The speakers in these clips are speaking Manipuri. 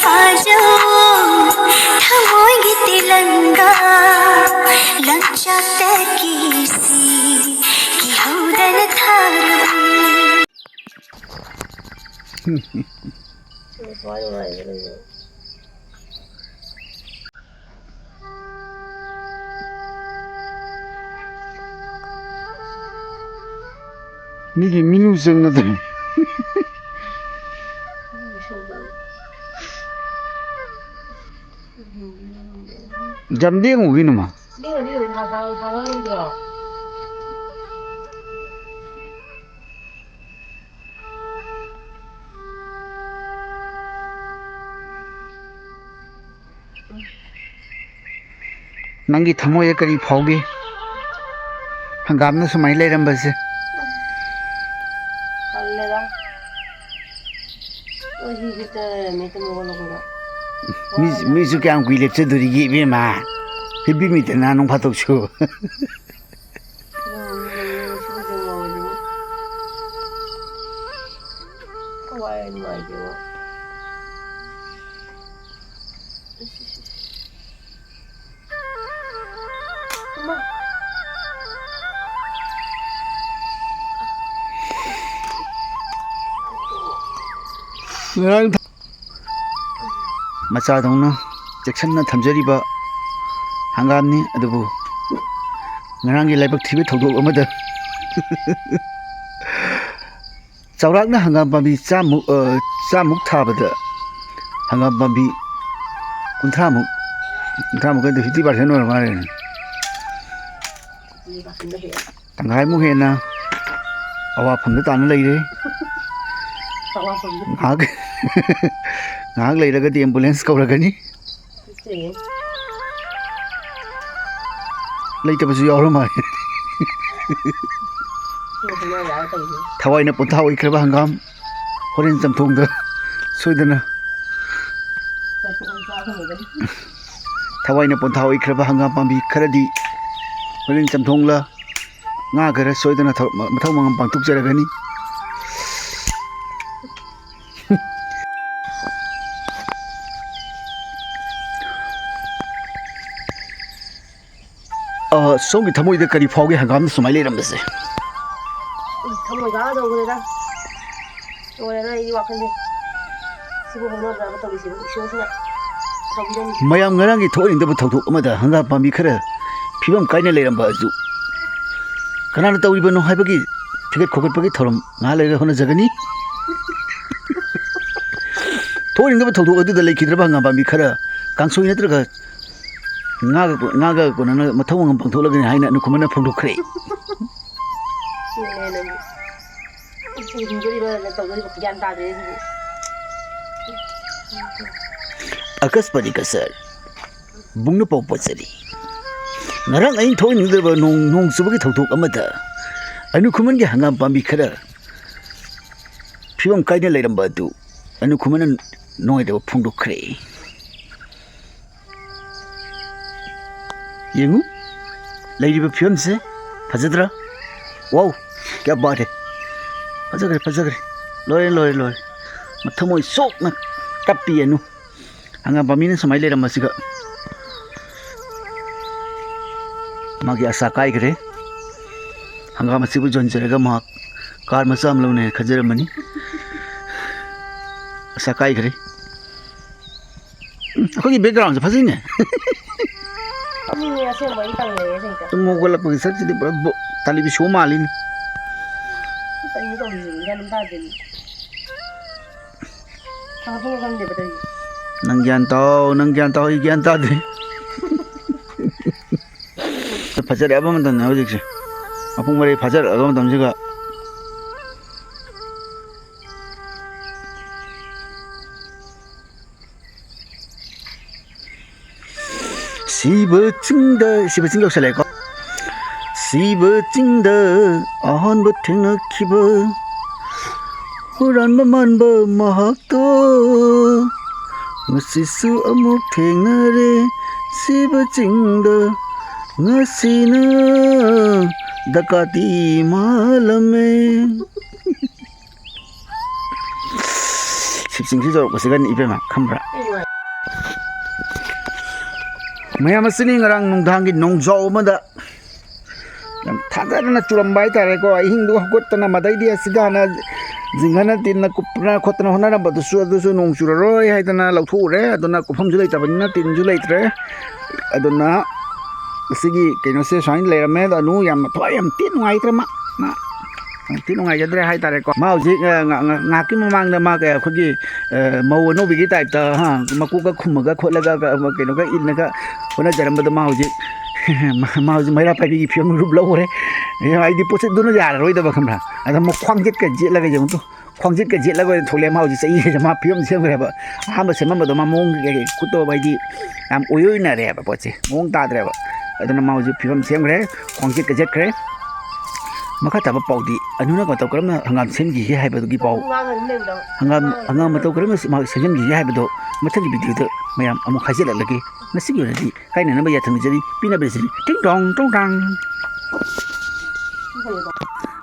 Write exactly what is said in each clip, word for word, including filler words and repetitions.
ꯐꯥꯖꯧ ꯊꯃꯣꯏꯒꯤ ꯇꯤꯂꯪꯒꯥ ꯂꯪꯆꯥꯛꯇꯒꯤ ꯁꯤ ꯀꯤꯍꯧꯗꯅ ꯊꯥꯔꯕꯅꯤ꯫ ꯃꯤꯒꯤ ꯃꯤꯅꯨ ꯆꯪꯅꯗꯅ꯫ ꯌꯥꯝ ꯂꯦꯡꯉꯨꯒꯤꯅꯨ ꯃꯥ꯫ ꯅꯪꯒꯤ ꯊꯃꯣꯏꯗ ꯀꯔꯤ ꯐꯥꯎꯒꯦ? ꯍꯪꯒꯥꯝꯅ ꯁꯨꯃꯥꯏꯅ ꯂꯩꯔꯝꯕꯁꯦ꯫ ꯇꯜꯂꯦꯗ꯫ ꯑꯩ ꯁꯤ ꯍꯤꯞꯇꯅ ꯂꯩꯔꯝꯃꯦ, ꯇꯨꯝ ꯍꯧꯒꯠꯂꯛꯄꯗ꯫ ꯃꯤ, ꯃꯤꯁꯨ ꯀꯌꯥꯝ ꯀꯨꯏ ꯂꯦꯞꯆꯗꯣꯔꯤꯒꯦ ꯏꯕꯦꯝꯃ? ꯍꯤꯞꯄꯤꯃꯤꯗꯅ ꯅꯣꯡ ꯐꯥꯗꯣꯛꯁꯨ꯫ ꯎꯝ, ꯁꯤꯕꯨꯗꯤ ꯉꯧꯔꯤꯕ꯫ ꯊꯋꯥꯏ ꯌꯥꯝ ꯅꯨꯡꯉꯥꯏꯇꯦꯕ꯫ ꯉꯔꯥꯡ ꯃꯆꯥꯗꯧꯅ ꯆꯦꯛꯁꯤꯟꯅ ꯊꯝꯖꯔꯤꯕ ꯍꯪꯒꯥꯝꯅꯤ, ꯑꯗꯨꯕꯨ ꯉꯔꯥꯡꯒꯤ ꯂꯥꯏꯕꯛ ꯊꯤꯕ ꯊꯧꯗꯣꯛ ꯑꯃꯗ ꯆꯥꯎꯔꯥꯛꯅ ꯍꯪꯒꯥꯝ ꯄꯥꯝꯕꯤ ꯆꯥꯝꯃꯨꯛ, ꯑ, ꯆꯥꯝꯃꯨꯛ ꯊꯥꯕꯗ ꯍꯪꯒꯥꯝ ꯄꯥꯝꯕꯤ ꯀꯨꯟꯊ꯭ꯔꯥꯃꯨꯛ, ꯀꯨꯟꯊ꯭ꯔꯥꯃꯨꯛ ꯍꯥꯏꯗꯤ fifty percent ꯑꯣꯏꯔ ꯃꯥꯜꯂꯦꯅꯦ꯫ ꯇꯪꯈꯥꯏꯃꯨꯛ ꯍꯦꯟꯅ ꯑꯋꯥꯐꯝꯗ ꯇꯥꯅ ꯂꯩꯔꯦ꯫ ꯉꯥꯏꯍꯥꯛ, ꯉꯥꯏꯍꯥꯛ ꯂꯩꯔꯒꯗꯤ ambulance ꯀꯧꯔꯒꯅꯤ꯫ ꯂꯩꯇꯕꯁꯨ ꯌꯥꯎꯔ ꯃꯥꯜꯂꯦ꯫ ꯊꯋꯥꯏꯅ ꯄꯣꯟꯊꯥ ꯑꯣꯏꯈ꯭ꯔꯕ ꯍꯪꯒꯥꯝ ꯍꯣꯔꯦꯟ ꯆꯝꯊꯣꯡꯗ ꯁꯣꯏꯗꯅ꯫ ꯊꯋꯥꯏꯅ ꯄꯣꯟꯊꯥ ꯑꯣꯏꯈ꯭ꯔꯕ ꯍꯪꯒꯥꯝ ꯄꯥꯝꯕꯤ ꯈꯔꯗꯤ ꯍꯣꯔꯦꯟ ꯆꯝꯊꯣꯡꯂ ꯉꯥ ꯈꯔ ꯁꯣꯏꯗꯅ ꯊ-, ꯃꯊꯧ ꯃꯉꯝ ꯄꯥꯡꯊꯣꯛꯆꯔꯒꯅꯤ꯫ ꯑ, ꯁꯣꯝꯒꯤ ꯊꯃꯣꯏꯗ ꯀꯔꯤ ꯐꯥꯎꯒꯦ ꯍꯪꯒꯥꯝꯅ ꯁꯨꯃꯥꯏꯅ ꯂꯩꯔꯝꯕꯁꯦ? ꯎꯝ, ꯊꯃꯣꯏ ꯀꯥꯏꯒꯗꯧꯕꯅꯤꯗ꯫ ꯂꯣꯏꯔꯦꯗ ꯑꯩꯗꯤ ꯋꯥꯈꯜꯁꯦ꯫ ꯁꯤꯕꯨ ꯍꯧꯅꯕ꯭ꯔꯕ ꯇꯧꯔꯤꯁꯤꯕꯨ? ꯏꯁꯣꯔꯁꯤꯅ ꯇꯧꯕꯤꯔꯝꯃꯤꯁꯦ꯫ ꯃꯌꯥꯝ ꯉꯔꯥꯡꯒꯤ ꯊꯣꯛꯍꯟꯅꯤꯡꯗꯕ ꯊꯧꯗꯣꯛ ꯑꯃꯗ ꯍꯪꯒꯥꯝ ꯄꯥꯝꯕꯤ ꯈꯔ ꯐꯤꯕꯝ ꯀꯥꯏꯅ ꯂꯩꯔꯝꯕ ꯑꯗꯨ ꯀꯅꯥꯅ ꯇꯧꯔꯤꯕꯅꯣ ꯍꯥꯏꯕꯒꯤ ꯊꯤꯒꯠ ꯈꯣꯀꯠꯄꯒꯤ ꯊꯧꯔꯝ ꯉꯥꯏꯍꯥꯛ ꯂꯩꯔꯒ ꯍꯣꯠꯅꯖꯒꯅꯤ꯫ ꯊꯣꯛꯍꯟꯅꯤꯡꯗꯕ ꯊꯧꯗꯣꯛ ꯑꯗꯨꯗ ꯂꯩꯈꯤꯗ꯭ꯔꯕ ꯍꯪꯒꯥꯝ ꯄꯥꯝꯕꯤ ꯈꯔ ꯀꯥꯡꯁꯣꯏ ꯅꯠꯇ꯭ꯔꯒ ꯉꯥꯒ ꯀꯣ-, ꯉꯥꯒ ꯀꯣꯟꯅꯅ ꯃꯊꯧ ꯃꯉꯝ ꯄꯥꯡꯊꯣꯛꯂꯒꯅꯤ ꯍꯥꯏꯅ ꯑꯅꯨ ꯈꯨꯃꯟꯅ ꯐꯣꯡꯗꯣꯛꯈ꯭ꯔꯦ꯫ ꯁꯤꯅꯦ ꯅꯪꯒꯤ꯫ ꯁꯤ ꯍꯤꯡꯗꯣꯔꯤꯕ ꯇꯧꯗꯣꯔꯤꯕ ꯒ꯭ꯌꯥꯟ ꯇꯥꯗ꯭ꯔꯦ ꯁꯤꯗꯤ꯫ ꯑꯀꯁꯄꯅꯤ ꯀꯁꯔ꯫ ꯕꯨꯡꯅ ꯄꯥꯎ ꯄꯥꯖꯔꯤ꯫ ꯉꯔꯥꯡ ꯑꯍꯤꯡ ꯊꯣꯛꯍꯟꯅꯤꯡꯗ꯭ꯔꯕ ꯅꯣꯡ, ꯅꯣꯡ ꯆꯨꯕꯒꯤ ꯊꯧꯗꯣꯛ ꯑꯃꯗ ꯑꯅꯨ ꯈꯨꯃꯟꯒꯤ ꯍꯪꯒꯥꯝ ꯄꯥꯝꯕꯤ ꯈꯔ ꯐꯤꯕꯝ ꯀꯥꯏꯅ ꯂꯩꯔꯝꯕ ꯑꯗꯨ ꯑꯅꯨ ꯈꯨꯃꯟꯅ ꯅꯨꯡꯉꯥꯏꯇꯕ ꯐꯣꯡꯗꯣꯛꯈ꯭ꯔꯦ꯫ ꯌꯦꯡꯉꯨ, ꯂꯩꯔꯤꯕ ꯐꯤꯕꯝꯁꯦ ꯐꯖꯗ꯭ꯔꯥ? ꯋꯥꯎ, ꯀꯌꯥ ꯕꯥꯠ ꯍꯦ! ꯐꯖꯈ꯭ꯔꯦ, ꯐꯖꯈ꯭ꯔꯦ꯫ ꯂꯣꯏꯔꯦ, ꯂꯣꯏꯔꯦ, ꯂꯣꯏꯔꯦ꯫ ꯃꯊꯃꯣꯏ ꯁꯣꯛꯅ ꯀꯞꯄꯤ ꯑꯅꯨ꯫ ꯍꯪꯒꯥꯝ ꯄꯥꯝꯕꯤꯅ ꯁꯨꯃꯥꯏꯅ ꯂꯩꯔꯝꯕꯁꯤꯒ ꯃꯥꯒꯤ ꯑꯁꯥ ꯀꯥꯏꯈ꯭ꯔꯦ꯫ ꯍꯪꯒꯥꯝ ꯑꯁꯤꯕꯨ ꯌꯣꯟꯖꯔꯒ ꯃꯍꯥꯛ ꯀꯥꯔ ꯃꯆꯥ ꯑꯃ ꯂꯧꯅꯦꯅ ꯈꯟꯖꯔꯝꯕꯅꯤ꯫ ꯑꯁꯥ ꯀꯥꯏꯈ꯭ꯔꯦ꯫ ꯎꯝ, ꯑꯩꯈꯣꯏꯒꯤ ꯕꯦꯛꯒ꯭ꯔꯥꯎꯟꯁꯦ ꯐꯖꯩꯅꯦ꯫ ꯀꯞꯅꯤꯡꯉꯦ ꯑꯁꯦꯡꯕ, ꯑꯩ ꯇꯜꯂꯦ ꯑꯁꯦꯡꯕ꯫ ꯇꯨꯝ ꯍꯧꯒꯠꯂꯛꯄꯒꯤ ꯁꯛꯁꯤꯗꯤ ꯄꯨꯔꯥ ꯕꯣ-, ꯇꯥꯂꯤꯕꯤ ꯁꯣ ꯃꯥꯜꯂꯤꯅꯦ꯫ ꯀꯩꯅꯣ ꯇꯧꯔꯤꯁꯤꯕꯨ? ꯒ꯭ꯌꯥꯟ ꯑꯃ ꯇꯥꯗꯦ꯫ ꯈꯪꯐꯝ ꯈꯪꯗꯦꯕ ꯇꯧꯔꯤꯁꯦ꯫ ꯅꯪ ꯒ꯭ꯌꯥꯟ ꯇꯥꯎ, ꯅꯪ ꯒ꯭ꯌꯥꯟ ꯇꯥꯎ, ꯑꯩ ꯒ꯭ꯌꯥꯟ ꯇꯥꯗꯦ꯫ ꯐꯖꯔꯛꯑꯕ ꯃꯇꯝꯅꯦ ꯍꯧꯖꯤꯛꯁꯦ꯫ ꯃꯄꯨꯡ ꯃꯔꯩ ꯐꯥꯖꯔꯛꯑꯕ ꯃꯇꯝꯁꯤꯒ꯫ ꯁꯤꯕ ꯆꯤꯡꯗ, ꯁꯤꯕ ꯆꯤꯡ ꯌꯧꯁꯜꯂꯛꯑꯦꯀꯣ꯫ ꯁꯤꯕ ꯆꯤꯡꯗ ꯑꯍꯥꯟꯕ ꯊꯦꯡꯅꯈꯤꯕ ꯍꯨꯔꯥꯟꯕ ꯃꯥꯟꯕ ꯃꯍꯥꯛꯇꯣ ꯉꯁꯤꯁꯨ ꯑꯃꯨꯛ ꯊꯦꯡꯅꯔꯦ꯫ ꯁꯤꯕ ꯆꯤꯡꯗ ꯉꯁꯤꯅ ꯗꯀꯥꯇꯤ ꯃꯥꯜꯂꯝꯃꯦ꯫ ꯁꯤꯕ ꯆꯤꯡꯁꯤ ꯌꯧꯔꯛꯄꯁꯤꯒꯅꯤ ꯏꯕꯦꯝꯃ, ꯈꯪꯕ꯭ꯔꯥ? ꯃꯌꯥꯝ ꯑꯁꯤꯅꯤ ꯉꯔꯥꯡ ꯅꯨꯡꯗꯥꯡꯒꯤ ꯅꯣꯡꯖꯥꯎ ꯑꯃꯗ ꯌꯥꯝ ꯊꯥꯖꯗꯅ ꯆꯨꯔꯝꯕ ꯍꯥꯏꯇꯥꯔꯦꯀꯣ꯫ ꯑꯍꯤꯡꯗꯨ ꯍꯧꯒꯠꯇꯅ ꯃꯗꯩꯗꯤ ꯑꯁꯤꯗ ꯍꯥꯟꯅ ꯖꯤꯡꯒꯅ ꯇꯤꯟꯅ ꯀꯨꯞꯇꯅ ꯈꯣꯠꯇꯅ ꯍꯣꯠꯅꯔꯝꯕꯗꯨꯁꯨ, ꯑꯗꯨꯁꯨ ꯅꯣꯡ ꯆꯨꯔꯔꯣꯏ ꯍꯥꯏꯗꯅ ꯂꯧꯊꯣꯛꯎꯔꯦ꯫ ꯑꯗꯨꯅ ꯀꯨꯞꯐꯝꯁꯨ ꯂꯩꯇꯕꯅꯤꯅ ꯇꯤꯟꯁꯨ ꯂꯩꯇ꯭ꯔꯦ꯫ ꯑꯗꯨꯅ ꯑꯁꯤꯒꯤ ꯀꯩꯅꯣꯁꯦ ꯁꯨꯃꯥꯏꯅ ꯂꯩꯔꯝꯃꯦ꯫ ꯑꯗꯣ ꯑꯅꯨ ꯌꯥꯝ ꯊꯋꯥꯏ ꯌꯥꯝ ꯊꯤ ꯅꯨꯡꯉꯥꯏꯇ꯭ꯔꯦ ꯃꯥ꯫ ꯃꯥ ꯌꯥꯝ ꯊꯤ ꯅꯨꯡꯉꯥꯏꯖꯗ꯭ꯔꯦ ꯍꯥꯏꯇꯥꯔꯦꯀꯣ꯫ ꯃꯥ ꯍꯧꯖꯤꯛ, ꯑ, ꯉ-, ꯉ-, ꯉꯥꯏꯍꯥꯛꯀꯤ ꯃꯃꯥꯡꯗ ꯃꯥ ꯀꯩ ꯑꯩꯈꯣꯏꯒꯤ, ꯑ, ꯃꯧ ꯑꯅꯧꯕꯤꯒꯤ ꯇꯥꯏꯞꯇ, ꯍꯥ, ꯃꯀꯣꯛꯀ ꯈꯨꯝꯃꯒ ꯈꯣꯠꯂꯒ, ꯀ-, ꯀꯩꯅꯣꯒ ꯏꯜꯂꯒ ꯍꯣꯠꯅꯖꯔꯝꯕꯗꯣ ꯃꯥ ꯍꯧꯖꯤꯛ, ꯃꯥ, ꯃꯥ ꯍꯧꯖꯤꯛ ꯃꯩꯔꯥ ꯄꯥꯏꯕꯤꯒꯤ ꯐꯤꯕꯝ ꯔꯨꯞ ꯂꯧꯈ꯭ꯔꯦ꯫ ꯑꯩꯗꯤ ꯄꯣꯠꯁꯤꯠꯇꯨꯅ ꯌꯥꯔꯔꯣꯏꯗꯕ ꯈꯪꯕ꯭ꯔꯥ? ꯑꯗ ꯑꯃꯨꯛ ꯈ꯭ꯋꯥꯡꯖꯦꯠꯀ ꯌꯦꯠꯂꯒ ꯌꯦꯡꯉꯨ ꯇꯨ꯫ ꯈ꯭ꯋꯥꯡꯖꯤꯠꯀ ꯌꯦꯠꯂꯒ ꯑꯣꯏꯅ ꯊꯣꯛꯂꯛꯑꯦ꯫ ꯃꯥ ꯍꯧꯖꯤꯛ ꯆꯍꯤ ꯍꯥꯏꯁꯦ ꯃꯥ ꯐꯤꯕꯝ ꯁꯦꯝꯈ꯭ꯔꯦꯕ꯫ ꯑꯍꯥꯟꯕ ꯁꯦꯝꯃꯝꯕꯗꯣ ꯃꯥ ꯃꯑꯣꯡ ꯀꯩꯀꯩ ꯈꯨꯠꯇꯣ ꯍꯥꯏꯗꯤ ꯌꯥꯝ ꯑꯣꯏ ꯑꯣꯏꯅꯔꯦꯕ ꯄꯣꯠꯁꯦ, ꯃꯑꯣꯡ ꯇꯥꯗ꯭ꯔꯦꯕ꯫ ꯑꯗꯨꯅ ꯃꯥ ꯍꯧꯖꯤꯛ ꯐꯤꯕꯝ ꯁꯦꯝꯈ꯭ꯔꯦ, ꯈ꯭ꯋꯥꯡꯖꯤꯠꯀ ꯌꯦꯠꯈ꯭ꯔꯦ꯫ ꯃꯈꯥ ꯇꯥꯕ ꯄꯥꯎꯗꯤ ꯑꯅꯨꯅ ꯃꯇꯧ ꯀꯔꯝꯅ ꯍꯪꯒꯥꯝ ꯁꯦꯝꯈꯤꯒꯦ ꯍꯥꯏꯕꯗꯨꯒꯤ ꯄꯥꯎ, ꯍꯪꯒꯥꯝ, ꯍꯪꯒꯥꯝ ꯃꯇꯧ ꯀꯔꯝꯅ ꯃꯥ ꯁꯦꯝꯖꯤꯟꯈꯤꯒꯦ ꯍꯥꯏꯕꯗꯣ ꯃꯊꯪꯒꯤ ꯚꯤꯗꯤꯑꯣꯗ ꯃꯌꯥꯝ ꯑꯃꯨꯛ ꯍꯥꯏꯖꯤꯜꯂꯛꯂꯒꯦ꯫ ꯉꯁꯤꯒꯤ ꯑꯣꯏꯅꯗꯤ ꯀꯥꯏꯅꯅꯕ ꯌꯥꯊꯪ ꯅꯤꯖꯔꯤ, ꯄꯤꯅꯕ ꯅꯤꯖꯔꯤ꯫ ꯇꯤꯡ ꯇꯣꯡ ꯇꯣꯡ ꯇꯥꯡ꯫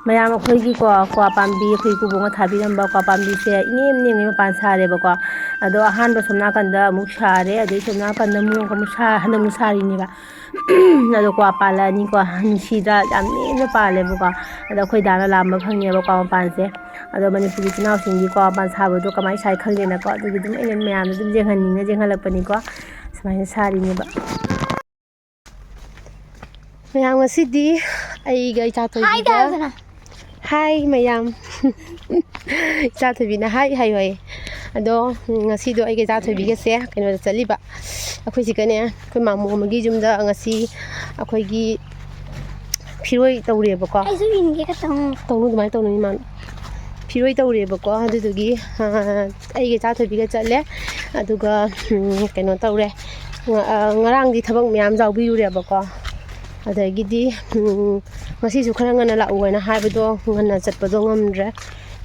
ꯃꯌꯥꯝ ꯑꯩꯈꯣꯏꯒꯤꯀꯣ, ꯀ꯭ꯋꯥ ꯄꯥꯝꯕꯤ, ꯑꯩꯈꯣꯏ ꯏꯀꯨꯕꯣꯛꯅ ꯊꯥꯕꯤꯔꯝꯕ ꯀ꯭ꯋꯥ ꯄꯥꯝꯕꯤꯁꯦ ꯏꯅꯦꯝ ꯅꯦꯝꯉꯩ ꯃꯄꯥꯟ ꯁꯥꯔꯦꯕꯀꯣ꯫ ꯑꯗꯣ ꯑꯍꯥꯟꯕ ꯁꯣꯝ ꯅꯥꯀꯟꯗ ꯑꯃꯨꯛ ꯁꯥꯔꯦ, ꯑꯗꯩ ꯁꯣꯝ ꯅꯥꯀꯟꯗ ꯑꯃꯨꯛ, ꯑꯃꯨꯛ ꯁꯥ-, ꯍꯟꯗꯛ ꯑꯃꯨꯛ ꯁꯥꯔꯤꯅꯦꯕ꯫ ꯑꯗꯣ ꯀ꯭ꯋꯥ ꯄꯥꯜꯂꯛꯑꯅꯤꯀꯣ, ꯅꯨꯡꯁꯤꯗ꯭ꯔꯥ? ꯌꯥꯝ ꯅꯦꯝꯅ ꯄꯥꯜꯂꯦꯕꯀꯣ꯫ ꯑꯗꯣ ꯑꯩꯈꯣꯏ ꯗꯥꯅ ꯂꯥꯝꯕ ꯐꯪꯉꯦꯕ ꯀ꯭ꯋꯥ ꯃꯄꯥꯟꯁꯦ꯫ ꯑꯗꯣ ꯃꯅꯤꯄꯨꯔꯒꯤ ꯏꯆꯤꯟ ꯏꯅꯥꯎꯁꯤꯡꯒꯤ ꯀ꯭ꯋꯥ ꯃꯄꯥꯟ ꯁꯥꯕꯗꯣ ꯀꯃꯥꯏꯅ ꯁꯥꯏ ꯈꯪꯗꯦꯅꯀꯣ꯫ ꯑꯗꯨꯒꯤ ꯑꯗꯨꯝ ꯑꯩꯅ ꯃꯌꯥꯝꯗ ꯑꯗꯨꯝ ꯌꯦꯡꯍꯟꯅꯤꯡꯅ ꯌꯦꯡꯍꯜꯂꯛꯄꯅꯤꯀꯣ꯫ ꯁꯨꯃꯥꯏꯅ ꯁꯥꯔꯤꯅꯦꯕ꯫ ꯃꯌꯥꯝ, ꯉꯁꯤꯗꯤ ꯑꯩꯒ ꯏꯆꯥ ꯍꯥꯏ ꯊꯣꯏꯕꯤꯒ ꯇꯥꯗꯅ꯫ ꯍꯥꯏ ꯃꯌꯥꯝ꯫ ꯏꯆꯥ ꯊꯣꯏꯕꯤꯅ ꯍꯥꯏ ꯍꯥꯏꯌꯣ ꯍꯥꯏꯌꯦ꯫ ꯑꯗꯣ, ꯎꯝ, ꯉꯁꯤꯗꯣ ꯑꯩꯒ ꯏꯆꯥ ꯊꯣꯏꯕꯤꯒꯁꯦ ꯀꯩꯅꯣꯗ ꯆꯠꯂꯤꯕ꯫ ꯑꯩꯈꯣꯏ ꯁꯤꯒꯅꯦ, ꯑꯩꯈꯣꯏ ꯃꯥꯃꯣ ꯑꯃꯒꯤ ꯌꯨꯝꯗ ꯉꯁꯤ ꯑꯩꯈꯣꯏꯒꯤ ꯐꯤꯔꯣꯏ ꯇꯧꯔꯦꯕꯀꯣ꯫ ꯑꯩꯁꯨ ꯏꯟꯒꯦ ꯈꯛꯇꯪ꯫ ꯇꯧꯅꯨ, ꯑꯗꯨꯃꯥꯏꯅ ꯇꯧꯅꯨ ꯏꯃꯥꯅ꯫ ꯐꯤꯔꯣꯏ ꯇꯧꯔꯦꯕꯀꯣ꯫ ꯑꯗꯨꯗꯨꯒꯤ, ꯑ, ꯑꯩꯒ ꯏꯆꯥ ꯊꯣꯏꯕꯤꯒ ꯆꯠꯂꯦ꯫ ꯑꯗꯨꯒ, ꯎꯝ, ꯀꯩꯅꯣ ꯇꯧꯔꯦ꯫ ꯉ-, ꯑ, ꯉꯔꯥꯡꯗꯤ ꯊꯕꯛ ꯃꯌꯥꯝ ꯌꯥꯎꯕꯤꯔꯨꯔꯦꯕꯀꯣ꯫ ꯑꯗꯒꯤꯗꯤ, ꯎꯝ, ꯉꯁꯤꯁꯨ ꯈꯔ ꯉꯟꯅ ꯂꯥꯛꯎ ꯍꯥꯏꯅ ꯍꯥꯏꯕꯗꯣ ꯉꯟꯅ ꯆꯠꯄꯗꯣ ꯉꯝꯗ꯭ꯔꯦ꯫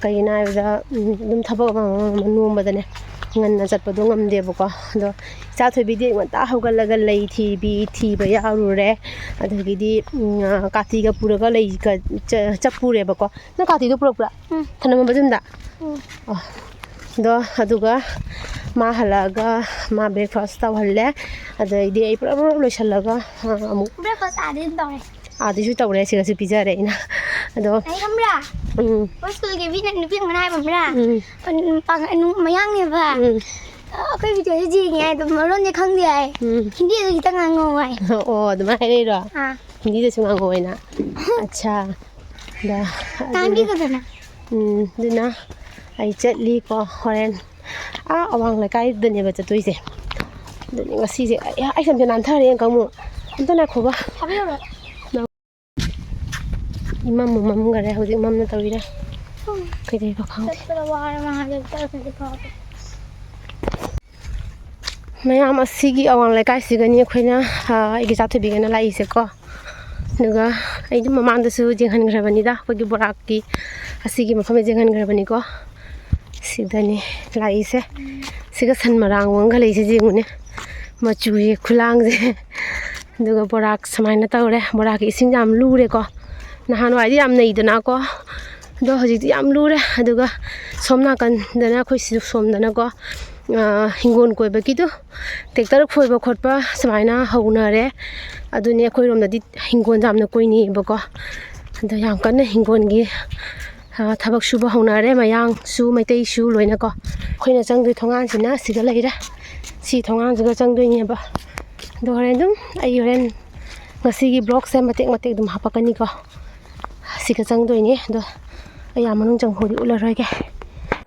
ꯀꯩꯒꯤꯅꯣ ꯍꯥꯏꯕꯗ, ꯎꯝ, ꯑꯗꯨꯝ ꯊꯕꯛ ꯑꯃ, ꯑꯃ, ꯑꯃ ꯅꯣꯝꯕꯗꯅꯦ ꯉꯟꯅ ꯆꯠꯄꯗꯣ ꯉꯝꯗꯦꯕꯀꯣ꯫ ꯑꯗꯣ ꯏꯆꯥ ꯊꯣꯏꯕꯤꯗꯤ ꯑꯌꯨꯛ ꯉꯟꯇꯥ ꯍꯧꯒꯠꯂꯒ ꯂꯩ ꯊꯤꯕꯤ, ꯊꯤꯕ ꯌꯥꯎꯔꯨꯔꯦ꯫ ꯑꯗꯒꯤꯗꯤ, ꯎꯝ, ꯑ, ꯀꯥꯇꯤꯒ ꯄꯨꯔꯒ ꯂꯩ ꯀ-, ꯆ-, ꯆꯠꯄꯨꯔꯦꯕꯀꯣ꯫ ꯅꯪ ꯀꯥꯇꯤꯗꯣ ꯄꯨꯔꯛꯄ꯭ꯔꯥ? ꯎꯝ꯫ ꯊꯅꯝꯕ ꯌꯨꯝꯗ? ꯎꯝ꯫ ꯑꯣ꯫ ꯑꯗꯣ, ꯑꯗꯨꯒ ꯃꯥ ꯍꯜꯂꯛꯑꯒ ꯃꯥ breakfast ꯇꯧꯍꯜꯂꯦ꯫ ꯑꯗꯩꯗꯤ ꯑꯩ ꯄꯨꯂꯞ ꯄꯨꯂꯞ ꯂꯣꯏꯁꯤꯜꯂꯒ, ꯑ, ꯑꯃꯨꯛ breakfast ꯑꯥꯗ ꯑꯗꯨꯝ ꯇꯧꯔꯦ꯫ ꯑꯥꯗꯁꯨ ꯇꯧꯔꯦ, ꯁꯤꯗꯁꯨ ꯄꯤꯖꯔꯦ ꯑꯩꯅ꯫ ꯑꯗꯣ ꯑꯩ ꯈꯪꯕ꯭ꯔꯥ? ꯎꯝ꯫ ꯑꯩꯈꯣꯏ ꯁ꯭ꯀꯨꯜꯒꯤ ꯃꯤꯅ ꯅꯨꯄꯤ ꯑꯃꯅ ꯍꯥꯏꯕ ꯈꯪꯕ꯭ꯔꯥ? ꯎꯝ꯫ ꯎꯝ, ꯄꯥꯡ-, ꯅꯨ-, ꯃꯌꯥꯡꯅꯦꯕ꯫ ꯎꯝ꯫ ꯑ, ꯑꯩꯈꯣꯏ ꯚꯤꯗꯤꯑꯣꯁꯦ ꯌꯦꯡꯉꯦ ꯍꯥꯏ, ꯑꯗꯨꯝ ꯃꯔꯣꯟꯗꯤ ꯈꯪꯗꯦ ꯍꯥꯏ꯫ ꯎꯝ꯫ ꯍꯤꯟꯗꯤꯗ ꯈꯤꯇꯪ ꯉꯥꯡꯉꯧ ꯍꯥꯏ꯫ ꯑꯣ, ꯑꯗꯨꯃꯥꯏꯅ ꯍꯥꯏꯔꯛꯏꯔꯣ? ꯑꯥ꯫ ꯍꯤꯟꯗꯤꯗꯁꯨ ꯉꯥꯡꯉꯧ ꯍꯥꯏꯅ꯫ ꯑꯠꯁꯥ꯫ ꯑꯗ, ꯑꯗꯨꯅ, ꯇꯥꯟꯕꯤꯒꯗꯅ꯫ ꯎꯝ, ꯑꯗꯨꯅ ꯑꯩ ꯆꯠꯂꯤꯀꯣ, ꯍꯣꯔꯦꯟ ꯑꯥ ꯑꯋꯥꯡ ꯂꯩꯀꯥꯏꯗꯅꯦꯕ ꯆꯠꯇꯣꯏꯁꯦ꯫ ꯑꯗꯨꯅꯤ ꯉꯁꯤꯁꯦ꯫ ꯑꯩ, ꯑꯩ ꯁꯝꯁꯦ ꯅꯥꯟꯊꯔꯦ, ꯌꯦꯡꯉꯨ ꯑꯃꯨꯛ꯫ ꯑꯝꯇ ꯉꯥꯏꯈꯣꯕ꯫ ꯊꯥꯕꯤꯔꯛꯎꯔꯣ? ꯏꯃꯝ ꯃꯝꯈꯔꯦ ꯍꯧꯖꯤꯛ ꯃꯝꯅ ꯇꯧꯔꯤꯔꯥ꯫ ꯎꯝ꯫ ꯀꯩꯗꯧꯔꯤꯕ ꯈꯪꯗꯦ꯫ ꯆꯠꯄꯗ ꯋꯥꯔꯦ ꯃꯍꯥꯗꯦꯕ ꯆꯠꯂꯁꯤꯗꯤ ꯐꯥꯎꯗꯦ꯫ ꯃꯌꯥꯝ ꯑꯁꯤꯒꯤ ꯑꯋꯥꯡ ꯂꯩꯀꯥꯏꯁꯤꯒꯅꯤ ꯑꯩꯈꯣꯏꯅ, ꯑ, ꯑꯩꯒꯤ ꯏꯆꯥ ꯊꯣꯏꯕꯤꯒꯅ ꯂꯥꯛꯏꯁꯦꯀꯣ꯫ ꯑꯗꯨꯒ ꯑꯩꯗꯤ ꯃꯃꯥꯡꯗꯁꯨ ꯌꯦꯡꯍꯟꯈ꯭ꯔꯕꯅꯤꯗ, ꯑꯩꯈꯣꯏꯒꯤ ꯕꯣꯔꯥꯛꯀꯤ ꯑꯁꯤꯒꯤ ꯃꯐꯝꯁꯦ ꯌꯦꯡꯍꯟꯈ꯭ꯔꯕꯅꯤꯀꯣ꯫ ꯁꯤꯗꯅꯤ ꯂꯥꯛꯏꯁꯦ꯫ ꯁꯤꯒ ꯁꯟ ꯃꯔꯥꯡ ꯑꯃꯒ ꯂꯩꯁꯦ ꯌꯦꯡꯉꯨꯅꯦ꯫ ꯃꯆꯨꯁꯦ, ꯈꯨꯂꯥꯡꯁꯦ꯫ ꯑꯗꯨꯒ ꯕꯣꯔꯥꯛ ꯁꯨꯃꯥꯏꯅ ꯇꯧꯔꯦ꯫ ꯕꯣꯔꯥꯛꯀꯤ ꯏꯁꯤꯡ ꯌꯥꯝ ꯂꯨꯔꯦꯀꯣ꯫ ꯅꯍꯥꯟꯋꯥꯏꯗꯤ ꯌꯥꯝ ꯅꯩꯗꯅꯀꯣ꯫ ꯑꯗꯣ ꯍꯧꯖꯤꯛꯇꯤ ꯌꯥꯝ ꯂꯨꯔꯦ꯫ ꯑꯗꯨꯒ ꯁꯣꯝ ꯅꯥꯀꯟꯗꯅ ꯑꯩꯈꯣꯏ ꯁꯤ ꯁꯣꯝꯗꯅꯀꯣ, ꯑ, ꯍꯤꯡꯒꯣꯜ ꯀꯣꯏꯕꯒꯤꯗꯣ, tractor ꯈꯣꯏꯕ ꯈꯣꯠꯄ ꯁꯨꯃꯥꯏꯅ ꯍꯧꯅꯔꯦ꯫ ꯑꯗꯨꯅꯦ ꯑꯩꯈꯣꯏꯔꯣꯝꯗꯗꯤ ꯍꯤꯡꯒꯣꯜ ꯌꯥꯝꯅ ꯀꯣꯏꯅꯩꯌꯦꯕꯀꯣ꯫ ꯑꯗꯣ ꯌꯥꯝ ꯀꯟꯅ ꯍꯤꯡꯒꯣꯜꯒꯤ, ꯑ, ꯊꯕꯛ ꯁꯨꯕ ꯍꯧꯅꯔꯦ, ꯃꯌꯥꯡꯁꯨ ꯃꯩꯇꯩꯁꯨ ꯂꯣꯏꯅꯀꯣ꯫ ꯑꯩꯈꯣꯏꯅ ꯆꯪꯗꯣꯏ ꯊꯣꯡꯒꯥꯟꯁꯤꯅ ꯁꯤꯗ ꯂꯩꯔꯦ꯫ ꯁꯤ ꯊꯣꯡꯒꯥꯟꯁꯤꯒ ꯆꯪꯗꯣꯏꯅꯦꯕ꯫ ꯑꯗꯣ ꯍꯣꯔꯦꯟ ꯑꯗꯨꯝ ꯑꯩ ꯍꯣꯔꯦꯟ ꯉꯁꯤꯒꯤ vlogꯁꯦ ꯃꯇꯦꯛ ꯃꯇꯦꯛ ꯑꯗꯨꯝ ꯍꯥꯄꯛꯀꯅꯤꯀꯣ꯫ ꯁꯤꯒ ꯆꯪꯗꯣꯏꯅꯦ꯫ ꯑꯗꯣ ꯑꯩ ꯌꯥꯝ ꯃꯅꯨꯡ ꯆꯪꯐꯥꯎꯗꯤ ꯎꯠꯂꯔꯣꯏꯒꯦ꯫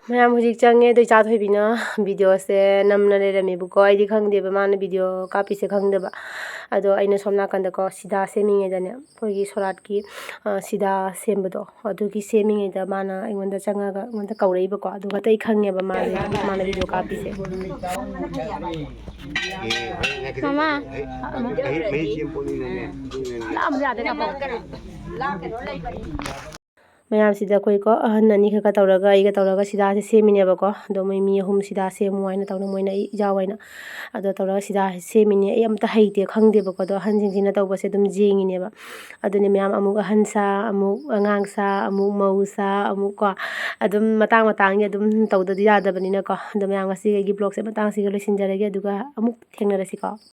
ꯃꯌꯥꯝ ꯍꯧꯖꯤꯛ ꯆꯪꯉꯦ꯫ ꯑꯗꯣ ꯏꯆꯥ ꯊꯣꯏꯕꯤꯅ videoꯁꯦ ꯅꯝꯅ ꯂꯩꯔꯝꯃꯦꯕꯀꯣ꯫ ꯑꯩꯗꯤ ꯈꯪꯗꯦꯕ ꯃꯥꯅ video ꯀꯥꯞꯄꯤꯁꯦ ꯈꯪꯗꯕ꯫ ꯑꯗꯣ ꯑꯩꯅ ꯁꯣꯝ ꯅꯥꯀꯟꯗꯀꯣ ꯁꯤꯗꯥ ꯁꯦꯝꯃꯤꯉꯩꯗꯅꯦ, ꯑꯩꯈꯣꯏꯒꯤ ꯁꯣꯔꯥꯠꯀꯤ, ꯑ, ꯁꯤꯗꯥ ꯁꯦꯝꯕꯗꯣ, ꯑꯗꯨꯒꯤ ꯁꯦꯝꯃꯤꯉꯩꯗ ꯃꯥꯅ ꯑꯩꯉꯣꯟꯗ ꯆꯪꯉꯒ ꯑꯩꯉꯣꯟꯗ ꯀꯧꯔꯛꯏꯕꯀꯣ꯫ ꯑꯗꯨꯒ ꯑꯇꯩ ꯈꯪꯉꯦꯕ ꯃꯥꯅ, ꯃꯥꯅ video ꯀꯥꯞꯄꯤꯁꯦ꯫ ꯃꯃꯥ꯫ ꯂꯥꯛꯑꯝꯕ ꯌꯥꯗꯦ, ꯉꯥꯏꯈꯣ꯫ ꯃꯌꯥꯝꯁꯤꯗ ꯑꯩꯈꯣꯏꯀꯣ, ꯑꯍꯟ ꯑꯅꯤꯈꯛꯀ ꯇꯧꯔꯒ, ꯑꯩꯒ ꯇꯧꯔꯒ ꯁꯤꯗꯥꯁꯦ ꯁꯦꯝꯃꯤꯅꯦꯕꯀꯣ꯫ ꯑꯗꯣ ꯃꯣꯏ ꯃꯤ ꯑꯍꯨꯝ ꯁꯤꯗꯥ ꯁꯦꯝꯃꯨ ꯍꯥꯏꯅ ꯇꯧꯅ, ꯃꯣꯏꯅ ꯑꯩ ꯏꯖꯥꯎ ꯍꯥꯏꯅ꯫ ꯑꯗꯣ ꯇꯧꯔꯒ ꯁꯤꯗꯥꯁꯦ ꯁꯦꯝꯃꯤꯅꯦ꯫ ꯑꯩ ꯑꯝꯇ ꯍꯩꯇꯦ, ꯈꯪꯗꯦꯕꯀꯣ꯫ ꯑꯗꯣ ꯑꯍꯟꯁꯤꯡꯁꯤꯅ ꯇꯧꯕꯁꯦ ꯑꯗꯨꯝ ꯌꯦꯡꯉꯤꯅꯦꯕ꯫ ꯑꯗꯨꯅꯦ ꯃꯌꯥꯝ, ꯑꯃꯨꯛ ꯑꯍꯟ ꯁꯥ, ꯑꯃꯨꯛ ꯑꯉꯥꯡ ꯁꯥ, ꯑꯃꯨꯛ ꯃꯧ ꯁꯥ, ꯑꯃꯨꯛ ꯀꯣ, ꯑꯗꯨꯝ ꯃꯇꯥꯡ ꯃꯇꯥꯡꯒꯤ ꯑꯗꯨꯝ ꯇꯧꯗꯗꯤ ꯌꯥꯗꯕꯅꯤꯅꯀꯣ꯫ ꯑꯗꯣ ꯃꯌꯥꯝ, ꯉꯁꯤꯒꯤ ꯑꯩꯒꯤ vlogꯁꯦ ꯃꯇꯥꯡꯁꯤꯒ ꯂꯣꯏꯁꯤꯟꯖꯔꯒꯦ, ꯑꯗꯨꯒ ꯑꯃꯨꯛ ꯊꯦꯡꯅꯔꯁꯤꯀꯣ꯫